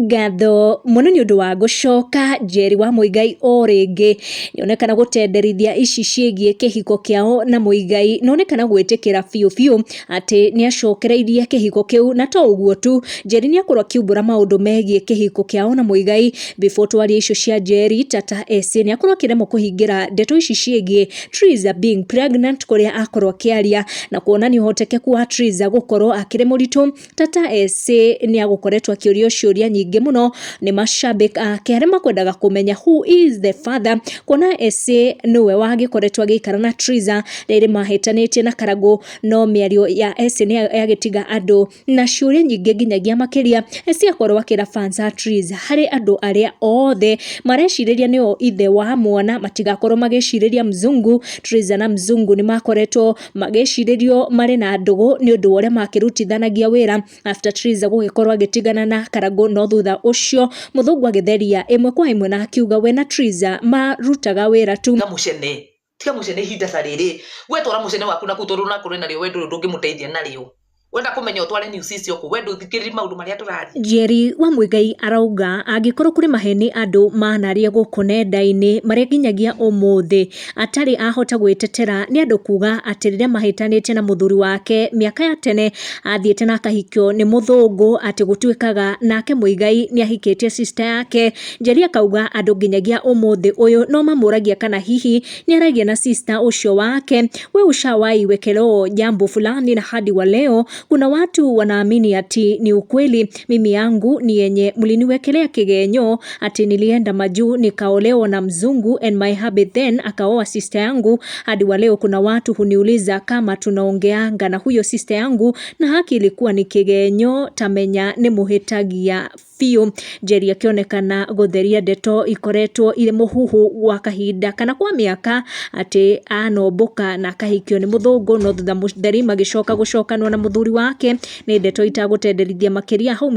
Ngatho mũno nĩ ũndũ wa gũcoka. Njeri wa Muigai o rĩngĩ nĩonekana gũtenderithia ici ciĩgiĩ kĩhiko kĩao na Muigai, nonekana gwĩtĩkĩra biũ biũ atĩ nĩ acokereirie kĩhiko kĩu. Na to ũguo tu, Njeri nĩ akorwo akiumbũra maũndũ megiĩ kĩhiko kĩao na Muigai. Before twarie icio cia Njeri, Tata Ese nĩ akorwo akĩremwo kũhingĩra ndeto ici ciĩgiĩ Triza being pregnant, kũrĩa akorwo akĩaria na kuonania ũhotekeku wa Triza gũkorwo akĩrĩ mũritũ. Tata Ese nĩ agũkoretwo akĩũrio ciũria nyingĩ mũno nĩ mashabik ake arĩa makwendaga kũmenya who is the father, kuona Ese nĩwe wagĩkoretwo agĩikara na Triza rĩrĩ mahĩtanĩtie na Karangũ. No mĩario ya Ese nĩ yagĩtiga andũ na ciũria nyingĩ nginyagia makĩria Ese akorwo akĩra fans a Triza harĩ andũ arĩa othe marecirĩria nĩo ithe wa mwana matigakorwo magĩcirĩria mzungu. Triza na mzungu nĩ makoretwo magĩcirĩrio marĩ na ndũgũ nĩ ũndũ wa ũrĩa makĩrutithanagia wĩra after Triza gũgĩkorwo agĩtigana na Karangũ. No thutha ũcio mũthũngũ agĩtheria ĩmwe kwa ĩmwe na akiuga we na Triza marutaga wĩra tu. Tiga mũcene, tiga mũcene ihinda ta rĩrĩ. We twara mũcene waku naku, tondũ onakorwo narĩo we ndũrĩ ũndũ ũngĩmũteithia narĩo. Wenda kũmenya ũtware news icio kũ? We ndũthikĩrĩri maũndũ marĩa tũraria. Njeri wa Muigai arauga angĩkorwo kũrĩ maheni andũ manaria gũkũ nenda-inĩ marĩa nginyagia ũmũthĩ atarĩ ahota gwĩtetera, nĩ andũ kuga atĩ rĩrĩa mahĩtanĩtie na mũthuri wake mĩaka ya tene athiĩte na akahikio nĩ mũthũngũ, atĩ gũtuĩkaga nake Muigai nĩ ahikĩtie sister yake. Njeri akauga andũ nginyagia ũmũthĩ ũyũ no mamũragia kana hihi nĩ aragia na sister ũcio wake. We ushawahi wekelewa jambo fulani na hadi wa leo kuna watu wanaamini ati ni ukweli? Mimi yangu ni yenye mliniwekelea kigenyo ati nilienda majuu nikaolewa na mzungu and my hubby then akaoa sister yangu. Hadi wa leo kuna watu huniuliza kama tunaongeanga na huyo sister yangu, na haki ilikuwa ni kigenyo, tamenya nĩ mũhĩtagia biũ. Njeri akĩonekana gũtheria ndeto ikoretwo irĩ mũhuhu gwa kahinda kana kwa mĩaka atĩ anombũka na akahikio nĩ mũthũngũ, no thutha mũtheri magĩcoka gũcokanwo na mũthuri wake. Nĩ ndeto itagũtenderithia makĩria hau.